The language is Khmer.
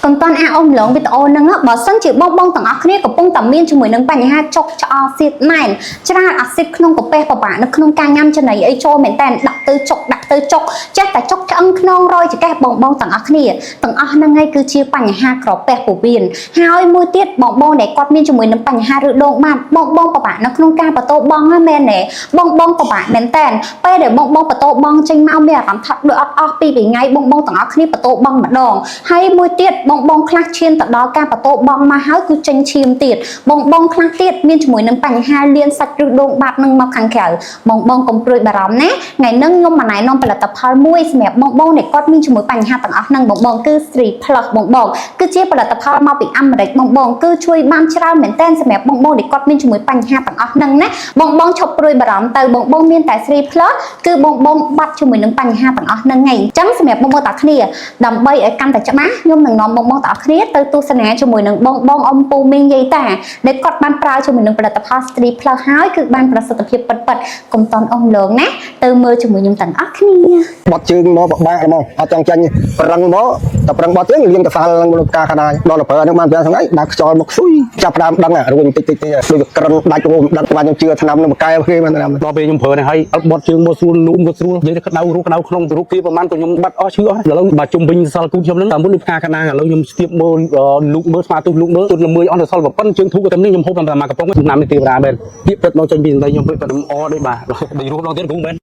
កុំតន់អាអ៊ំឡងវីដេអូហ្នឹងបើសិនជាបងបងទាំងអស់គ្នាកំពុងតែមានជាមួយនឹងបញ្ហាចុកឆ្អល់សៀតណែនច្រាលអាស៊ីតក្នុងកាពះពិបាកនៅក្នុងការញ៉ាំចំណីអីចូលមែនតើដាក់ទៅចុកដាក់ទៅចុកចេះតែចុកឆ្អឹងខ្នងរយចង្កេះបងបងទាំងអស់គ្នាទាំងអស់ហ្នឹងឯងគឺជាបញ្ហាក្រពះពោះវៀនហើយមួយទៀតបងបងដែលគាត់មានជាមួយនឹងបញ្ហាឬដងបាតបងបងពិបាកនៅក្នុងការបន្ទោបងហ្នឹងមែនទេបងបងពិបាកមែនតើពេលដែលបងបងបន្ទោបងចេញមកមានអារម្មណ៍ថាដូចអត់អស់ពីថ្ងៃបងបងទាំងអស់គ្នាបន្ទោបងម្ដង ហើយមួយទៀតបងបងខ្លះឈានទៅដល់ការបន្ទោបងមកហើយគឺចេញឈាមទៀតបងបងខ្លះទៀតមានជាមួយនឹងបញ្ហាលៀនសាច់ឬដងបាតនឹងមកខាងក្រៅបងបងកុំព្រួយបារម្ភណាថ្ងៃហ្នឹងខ្ញុំមកណែនាំផលិតផលមួយសម្រាប់បងបងដែលគាត់មានជាមួយបញ្ហាទាំងអស់ហ្នឹងបងបងគឺ Street Plus បងបងគឺជាផលិតផលមកពីអាមេរិកបងបងគឺជួយបានច្រើនមែនទែនសម្រាប់បងបងដែលគាត់មានជាមួយបញ្ហាទាំងអស់ហ្នឹងណាបងបងឈប់ព្រួយបារម្ភទៅបងបងមានតែ Street Plus គឺបងបងបាត់ជាមួយនឹងបញ្ហាទាំងអស់ហ្នឹងឯងអញ្ចឹងសម្រាប់បងបងទាំងគ្នា ដើម្បីឲ្យកាន់តែច្បាស់ខ្ញុំនឹងនាំបងបងទាំងអស់គ្នាទៅទស្សនាជាមួយនឹងបងបងអំពូមីងយាយតាដែលគាត់បានប្រើជាមួយនឹងផលិតផល Street Plus ហើយគឺបានប្រសិទ្ធភាពពិតៗកុំតន់អស់លងណាទៅមើលជាមួយខ្ញុំទាំងអស់គ្នា បត់ជើងមកពិបាកហ្មងអត់ចង់ចាញ់ប្រឹងមកតែប្រឹងបត់ជើងលៀងកសាលនឹងលោកការខាងណាដល់ទៅប្រើហ្នឹងបាន5ថ្ងៃដើរខ្យល់មកស៊ុយចាប់ផ្ដើមដឹងរួញតិចតិចតិចដូចក្រិនដាច់រួមដឹងបានខ្ញុំជឿឆ្នាំនឹងមកកែគេបានឆ្នាំ ដល់ពេលខ្ញុំប្រើនេះហើយអត់បត់ជើងមកស្រួលលូមក៏ស្រួលនិយាយទៅក្តៅរូក្តៅក្នុងរូបគេប្រហែលក៏ខ្ញុំបាត់អស់ឈឺអស់ឥឡូវបាទជុំវិញសល់គូខ្ញុំហ្នឹងតាមមុនដូចផ្កាកណាឥឡូវខ្ញុំស្ទាបមើលលូកមើលស្មាទុះលូកមើលទុនល្មើយអស់ទៅសល់ប៉ុណ្ណឹងជើងធូរក៏តែនេះខ្ញុំហូបតាមមកកំប៉ុងឆ្នាំនេះទេវតាមែនពាក្យពិតមកចេញពីសម្ដីខ្ញុំពិតខ្ញុំអដូចបាទដូចរស់ដល់ទៀតគ្រូមែន។